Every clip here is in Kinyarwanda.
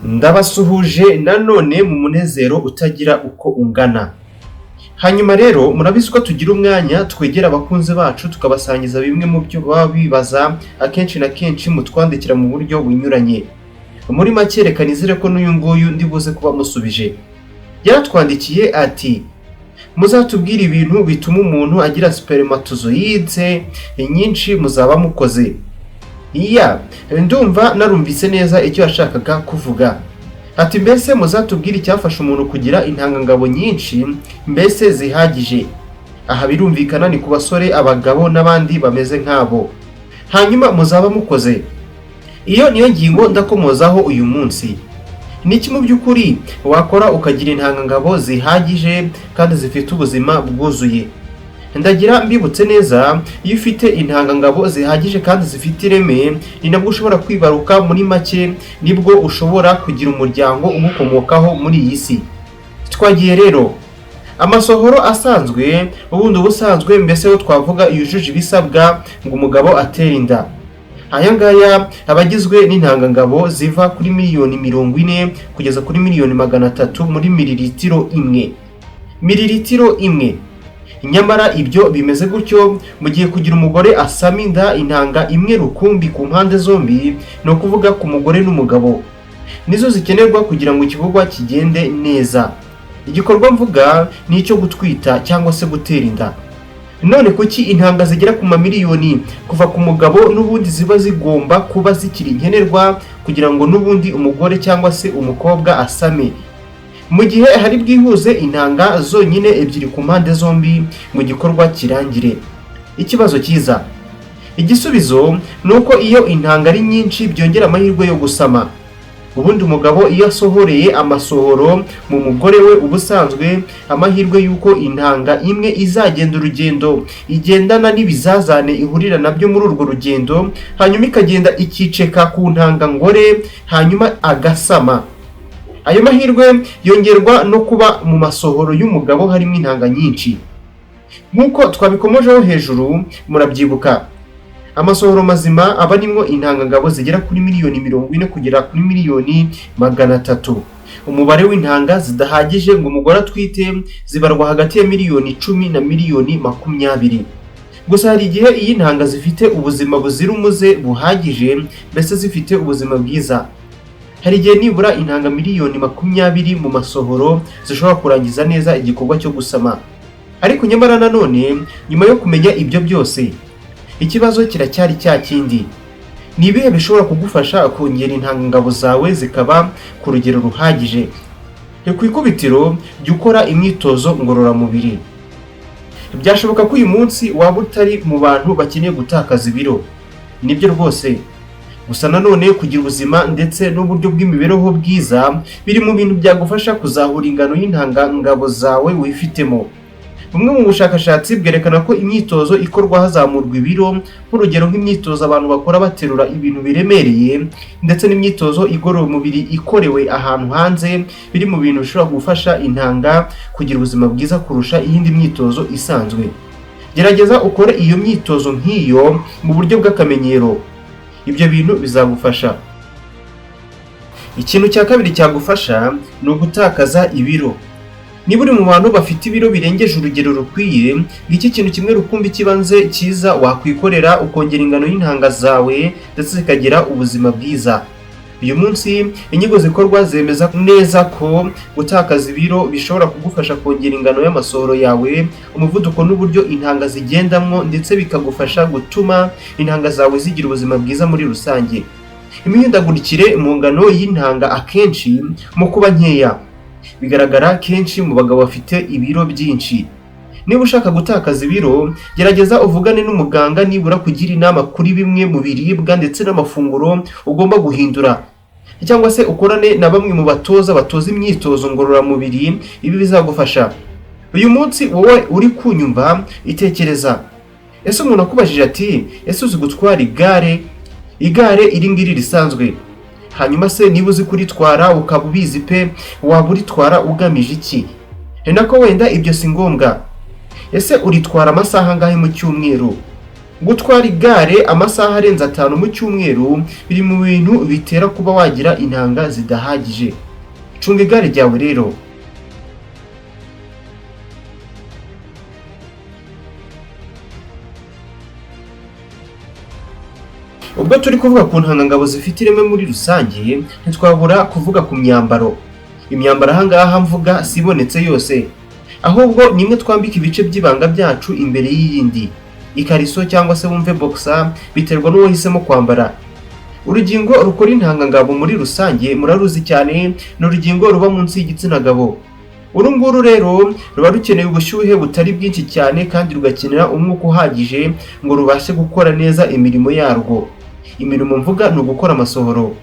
Ndabasuhuje nanone mu munezero utagira uko ungana. Hanyuma rero murabizi ko tugira umwanya twegera abakunzi bacu, tukabasangiza bimwe mu byo baba bibaza. Akenshi na kenshi mutwandikira mu buryo bunyuranye. Muri make, reka nizere ko n'uyu nguyu ndi buze kuba musubije. Yaratwandikiye ati: "Muzatubwire ibintu bituma umuntu agira spermatozoïdes nyinshi, muzaba mukoze." Iya, ndumva narumvise neza icyo yashakaga kuvuga. Ati: "Mbese muzatubwire icyafasha umuntu kugira intangangabo nyinshi, mbese zihagije." Aha birumvikana ni ku basore, abagabo n'abandi bameze nk'abo. Hanyuma muzaba mukoze. Iyo niyo ngingo ndakomozaho uyu munsi. Ni iki mu by'ukuri wakora ukagira intangangabo zihagije kandi zifite ubuzima bwuzuye? Ndagira mbibutse neza, iyo ufite intangangabo zihagije kandi zifite ireme, ni nabwo ushobora kwibaruka. Muri make, nibwo ushobora kugira umuryango ugukomokaho muri iyi si. Twagiye rero. Amasohoro asanzwe, ubundi ubusanzwe, mbese ho twavuga yujuje ibisabwa ngo umugabo atere inda, aya ngaya aba agizwe n'intangangabo ziva kuri miliyoni 40 kugeza kuri miliyoni 300 muri mililitiro imwe, mililitiro imwe. Nyamara ibyo bimeze gutyo mu gihe kugira umugore asama inda, intanga imwe rukumbi ku mpande zombi, ni ukuvuga ku mugore n'umugabo, nizo zikenerwa kugira ngo igikorwa kigende neza. Igikorwa mvuga ni icyo gutwita cyangwa se gutera inda. None kuki intanga zigera ku mamiliyoni kuva ku mugabo n'ubundi ziba zigomba kuba zikiri nkenerwa kugira ngo n'ubundi umugore cyangwa se umukobwa asame, mu gihe hari bwihuze intanga zonyine ebyiri ku mpande zombi ngo igikorwa kirangire? Ikibazo cyiza. Igisubizo ni uko iyo intanga ari nyinshi byongera amahirwe yo gusama. Ubundi umugabo iyo asohoreye amasohoro mu mugore we, ubusanzwe amahirwe y'uko intanga imwe izagenda urugendo igendana n'ibizazane ihurira nabyo muri urwo rugendo, hanyuma ikagenda ikiceka ku ntanga ngore, hanyuma agasama, ayo mahirwe yongerwa no kuba mu masohoro y'umugabo harimo intanga nyinshi. Nk'uko twabikomojeho hejuru, murabyibuka, amasohoro mazima aba arimo intangangabo zigera kuri miliyoni 40 kugera kuri miliyoni 300. Umubare w'intanga zidahagije ngo umugore atwite zibarwa hagati ya miliyoni 10 na miliyoni 20. Gusa hari igihe iyo intanga zifite ubuzima buzira umuze buhagije, mbese zifite ubuzima bwiza, hari igihe nibura intanga miliyoni 20 mu masohoro zishobora kurangiza neza igikorwa cyo gusama. Ariko nyamara nanone, nyuma yo kumenya ibyo byose, ikibazo kiracyari cya kindi: ni ibihe bishobora kugufasha kongera intangangabo zawe zikaba ku rugero ruhagije? Ku ikubitiro, jya ukora imyitozo ngororamubiri. Byashoboka ko uyu munsi waba utari mu bantu bakeneye gutakaza ibiro, nibyo rwose. Gusa nanone kugira ubuzima ndetse n'uburyo bw'imibereho bwiza biri mu bintu byagufasha kuzahura ingano y'intangangabo zawe wifitemo. Bumwe mu bushakashatsi bwerekana ko imyitozo ikorwa hazamurwa ibiro, nk'urugero nk'imyitozo abantu bakora baterura ibintu biremereye, ndetse n'imyitozo igorora umubiri ikorewe ahantu hanze, biri mu bintu bishobora gufasha intanga kugira ubuzima bwiza kurusha iyindi myitozo isanzwe. Gerageza ukore iyo myitozo nk'iyo mu buryo bw'akamenyero, ibyo bintu bizagufasha. Ikintu cya kabiri cyagufasha ni ugutakaza ibiro. Niba uri mu bantu bafite ibiro birengeje urugero rukwiye, ngiki kintu kimwe rukumbi cy'ibanze cyiza wakwikorera ukongera ingano y'intanga zawe ndetse zikagira ubuzima bwiza. Uyu munsi inyigo zikorwa zemeza neza ko gutakaza ibiro bishobora kugufasha kongera ingano y'amasohoro yawe, umuvuduko n'uburyo intanga zigendamwo, ndetse bikagufasha gutuma intanga zawe zigira ubuzima bwiza muri rusange. Imihindagurikire mu ngano y'intanga, akenshi mu kuba nkeya, bigaragara kenshi mu bagabo bafite ibiro byinshi. Niba ushaka gutakaza ibiro, gerageza uvugane n'umuganga nibura kugira inama kuri bimwe mu biribwa ndetse n'amafunguro ugomba guhindura, cyangwa se ukorane na bamwe mu batoza batoza imyitozo ngororamubiri. Ibi bizagufasha. Uyu munsi wowe uri kunyumva, itekereza: ese umuntu akubajije ati: "Ese uzi gutwara igare, igare iri ngiri risanzwe?" Hanyuma se niba uzi kuritwara, ukaba ubizi pe, waba uritwara ugamije iki? Ni nako wenda ibyo si ngombwa. Ese uritwara amasaha angahe mu cyumweru? Gutwara igare amasaha arenze 5 mu cyumweru biri mu bintu bitera kuba wagira intanga zidahagije. Cunga igare ryawe rero. Ubwo turi kuvuga ku ntangangabo zifite ireme muri rusange, ntitwabura kuvuga ku myambaro. Imyambaro ahangaha mvuga si ibonetse yose, ahubwo ni imwe twambika ibice by'ibanga byacu imbere y'iyindi. Ikariso cyangwa se wumve boxer biterwa n'uwahisemo kwambara. Urugingo rukora intangangabo muri rusange muraruzi cyane, ni urugingo ruba munsi y'igitsina gabo. Uru nguru rero ruba rukeneye ubushyuhe butari bwinshi cyane kandi rugakenera umwuka uhagije ngo rubashe gukora neza imirimo yarwo. Imirimo mvuga ni ugukora amasohoro.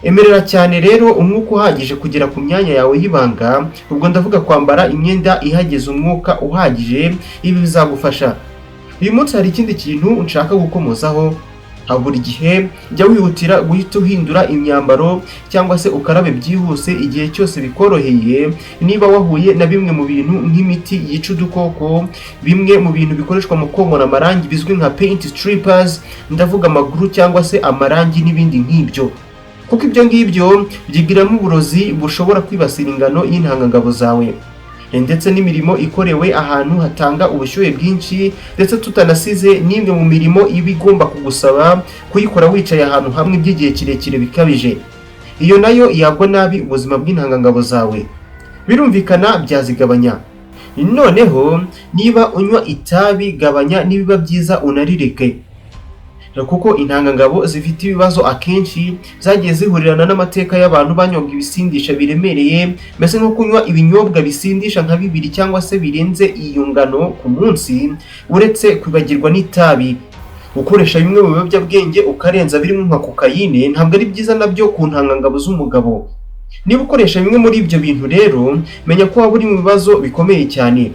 Emerera cyane rero umwuka uhagije kugera ku myanya yawe y'ibanga, ubwo ndavuga kwambara imyenda ihageze umwuka uhagije, ibi bizagufasha. Uyu munsi hari ikindi kintu nshaka gukomozaho. Buri gihe jya wihutira guhita uhindura imyambaro cyangwa se ukarabe byihuse igihe cyose bikoroheye, niba wahuye na bimwe mu bintu nk'imiti yica udukoko, bimwe mu bintu bikoreshwa mu komora amarangi bizwi nka paint strippers, ndavuga amaguru cyangwa se amarangi n'ibindi nk'ibyo, kuko ibyo ngibyo byigiramo uburozi bushobora kwibasira ingano y'intangangabo zawe, ndetse n'imirimo ikorewe ahantu hatanga ubushyuhe bwinshi, ndetse tutanasize n'imwe mu mirimo iba igomba kugusaba kuyikora wicaye ahantu hamwe by'igihe kirekire bikabije. Iyo nayo yagwa nabi ubuzima bw'intangangabo zawe, birumvikana byazigabanya. Noneho niba unywa itabi gabanya, nibiba byiza unarireke, kuko intangangabo zifite ibibazo akenshi zagiye zihurirana n'amateka y'abantu banywaga ibisindisha biremereye, mbese nko kunywa ibinyobwa bisindisha nka 2 cyangwa se birenze iyo ngano ku munsi, uretse kwibagirwa n'itabi. Gukoresha bimwe mu biyobyabwenge ukarenza birimo nka kokayine ntabwo ari byiza nabyo ku ntangangabo z'umugabo. Niba ukoresha bimwe muri ibyo bintu rero, menya ko waba uri mu bibazo bikomeye cyane.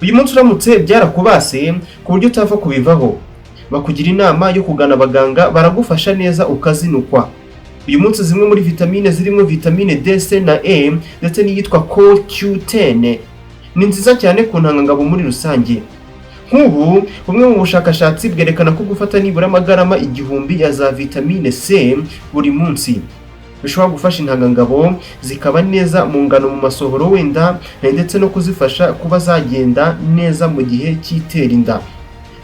Uyu munsi uramutse byarakubase ku buryo utapfa kubivaho, bakugira inama yo kugana abaganga baragufasha neza ukazinukwa. Uyu munsi zimwe muri vitamine zirimo vitamine D, C na E ndetse n'iyitwa CoQ10 ni nziza cyane ku ntangangabo muri rusange. Nk'ubu bumwe mu bushakashatsi bwerekana ko gufata nibura amagarama 1000 ya za vitamine C buri munsi bishobora gufasha intangangabo zikaba neza mu ngano mu masohoro wenda, ndetse no kuzifasha kuba zagenda neza mu gihe cy'itera inda.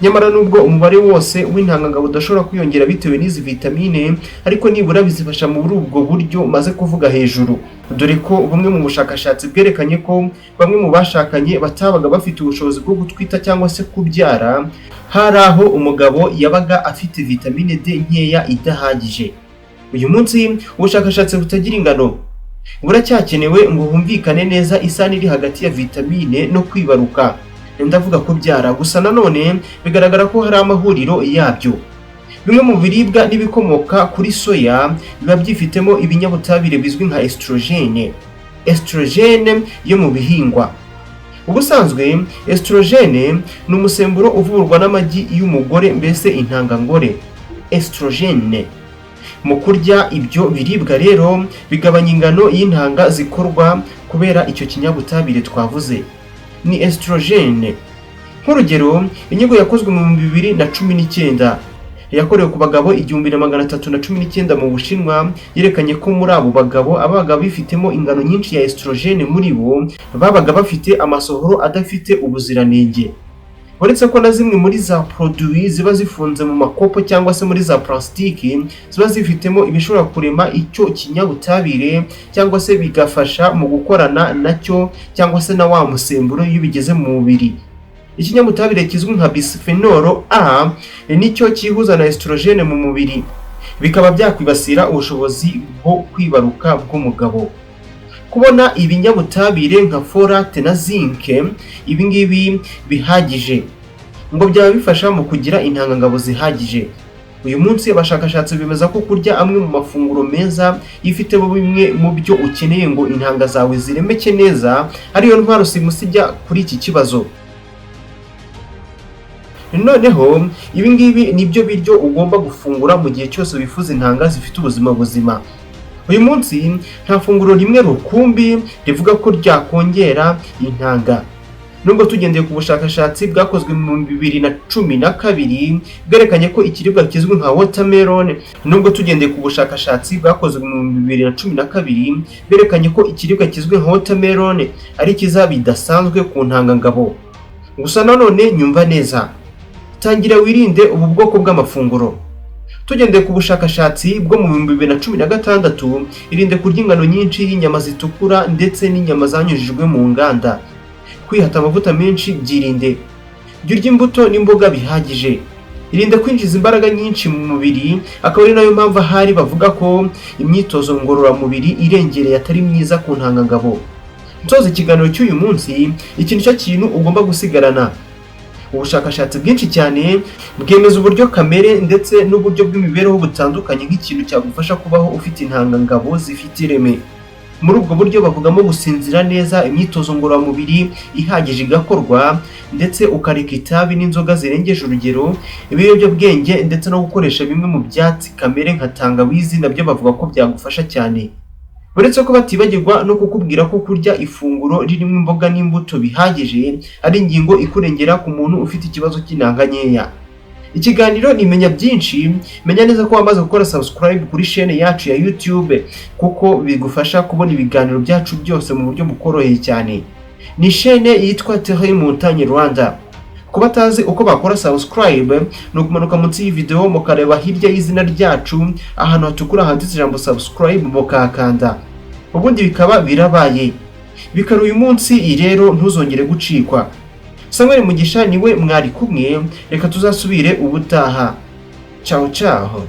Nyamara nubwo umubare wose w'intangangabo udashobora kwiyongera bitewe n'izi vitamine, ariko nibura bizifasha muri ubwo buryo maze kuvuga hejuru. Dore ko bumwe mu bushakashatsi bwerekanye ko bamwe mu bashakanye batabaga bafite ubushobozi bwo gutwita cyangwa se kubyara, hari aho umugabo yabaga afite vitamine D nkeya idahagije. Uyu munsi ubushakashatsi butagira ingano buracyakenewe ngo humvikane neza isano iri hagati ya vitamine no kwibaruka, ndavuga kubyara. Gusa nanone bigaragara ko hari amahuriro yabyo. Bimwe mu biribwa n'ibikomoka kuri soya biba byifitemo ibinyabutabire bizwi nka estrogene. Estrogene yo mu bihingwa. Ubusanzwe estrogene ni umusemburo uvurwa n'amagi y'umugore, mbese intangangore. Estrogene mu kurya ibyo biribwa rero bigabanya ingano y'intanga zikorwa kubera icyo kinyabutabire twavuze ni estrogene. Nk'urugero, inyigo yakozwe mu 2019 yakorewe ku bagabo 1319 mu Bushinwa yerekanye ko muri abo bagabo abaga bifitemo ingano nyinshi ya estrogene muri bo babaga bafite amasohoro adafite ubuziranenge. Uretse ko na zimwe muri za produits ziba zifunze mu makopo cyangwa se muri za plastiki ziba zifitemo ibishobora kurema icyo kinyabutabire cyangwa se bigafasha mu gukorana nacyo cyangwa se na wa musemburo iyo bigeze mu mubiri. Ikinyabutabire kizwi nka bisphenol A nicyo cyihuza na estrogene mu mubiri, bikaba byakwibasira ubushobozi bwo kwibaruka bw'umugabo. Kubona ibinyabutabire nka folate na zinc, ibi ngibi bihagije ngo byaba bifasha mu kugira intangangabo zihagije. Uyu munsi abashakashatsi bemeza ko kurya amwe mu mafunguro meza yifitemo bimwe mu byo ukeneye ngo intanga zawe ziremeke neza ariyo ntwaro simusijya kuri iki kibazo. Noneho ibi ngibi nibyo biryo ugomba gufungura mu gihe cyose wifuza intanga zifite ubuzima buzima. Uyu munsi nta funguro rimwe rukumbi rivuga ko ryakongera intanga. Nubwo tugendeye ku bushakashatsi bwakozwe mu 2012 bwerekanye ko ikiribwa kizwi nka watermelon, nubwo tugendeye ku bushakashatsi bwakozwe mu 2012 bwerekanye ko ikiribwa kizwi nka watermelon ari cyiza bidasanzwe ku ntangangabo. Gusa nanone nyumva neza, tangira wirinde ubu bwoko bw'amafunguro. Tugendeye ku bushakashatsi bwo mu 2016, irinde kurya ingano nyinshi y'inyama zitukura ndetse n'inyama zanyujijwe mu nganda. Kwihata amavuta menshi byirinde. Jya urya imbuto n'imboga bihagije. Irinde kwinjiza imbaraga nyinshi mu mubiri, akaba ari nayo mpamvu ahari bavuga ko imyitozo ngororamubiri irengereye atari myiza ku ntangangabo. Nsoza ikiganiro cy'uyu munsi, iki nicyo kintu ugomba gusigarana. Ubushakashatsi bwinshi cyane bwemeza uburyo kamere ndetse n'uburyo bw'imibereho butandukanye nk'ikintu cyagufasha kubaho ufite intangangabo zifite ireme. Muri ubwo buryo bavugamo gusinzira neza, imyitozo ngororamubiri ihagije igakorwa, ndetse ukareka itabi n'inzoga zirengeje urugero, ibiyobyabwenge, ndetse no gukoresha bimwe mu byatsi kamere nka tangawizi, nabyo bavuga ko byagufasha cyane. Uretse ko batibagirwa no kukubwira ko kurya ifunguro ririmo imboga n'imbuto bihagije ari ingingo ikurengera ku muntu ufite ikibazo cy'intanga nkeya. Ikiganiro ni Menya Byinshi. Menya neza ko wamaze gukora subscribe kuri chaîne yacu ya YouTube, kuko bigufasha kubona ibiganiro byacu byose mu buryo bukoroheye cyane. Ni chaîne yitwa Terre Montagne Rwanda. Ku batazi uko bakora subscribe, ni ukumanuka munsi y'iyi video mukareba hirya y'izina ryacu ahantu hatukura handitse ijambo "subscribe", mukahakanda, ubundi bikaba birabaye. Bikaba uyu munsi rero, ntuzongere gucikwa. Samuel Mugisha niwe mwari kumwe. Reka tuzasubire ubutaha. Ciao ciao.